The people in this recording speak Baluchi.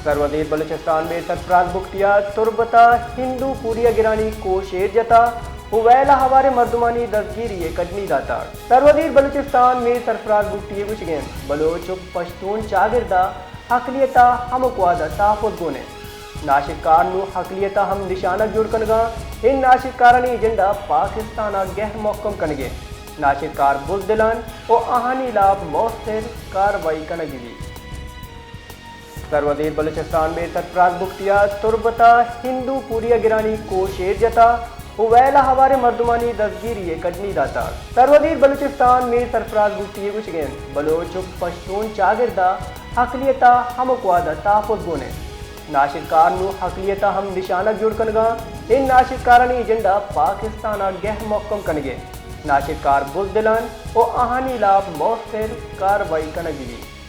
سروزیر بلوچستان میر سرفراز بگٹی ءَ تربت ءَ ہندو پوری ءَ گرانی کوش ایر جتا و ویل ءَ ہواریں مردمانی دزگیری ءِ کڈنی داتگ۔ سروزیر بلوچستان میر سرفراز بگٹی ءِ گوشگ انت، بلوچ و پشتون چاگرد ءِ اقلیت ءِ ہمک وہد ءَ تحفظ گون انت۔ ناشرکار نوں اقلیت ءِ ہم نشانگ جوڑ کنگ ءَ انت۔ اے ناشرکارانی ایجنڈا پاکستان ءَ گہر مھکم کنگ ءِ۔ ناشرکار بزدل انت و آہانی ہلاپ مؤثر کاروائی کنگ بہ بیت۔ سروزیر بلوچستان میر سرفراز بگٹی ءَ تربت ءَ ہندو پوری ءَ گرانی کوش ایر جتا و ویل ءَ ہواریں مردمانی دزگیری ءِ کڈنی داتگ۔ سروزیر بلوچستان میر سرفراز بگٹی ءِ گوشگ انت، بلوچ و پشتون چاگرد ءِ اقلیت ءِ ہمک وہد ءَ تحفظ گون انت۔ ناشرکار نوں اقلیت ءِ ہم نشانگ جوڑ کنگ ءَ انت۔ اے ناشرکارانی ایجنڈا پاکستان ءَ گہر مھکم کنگ ءِ۔ ناشرکار بزدل انت و آہانی ہلاپ مؤثر کاروائی کنگ بہ بیت۔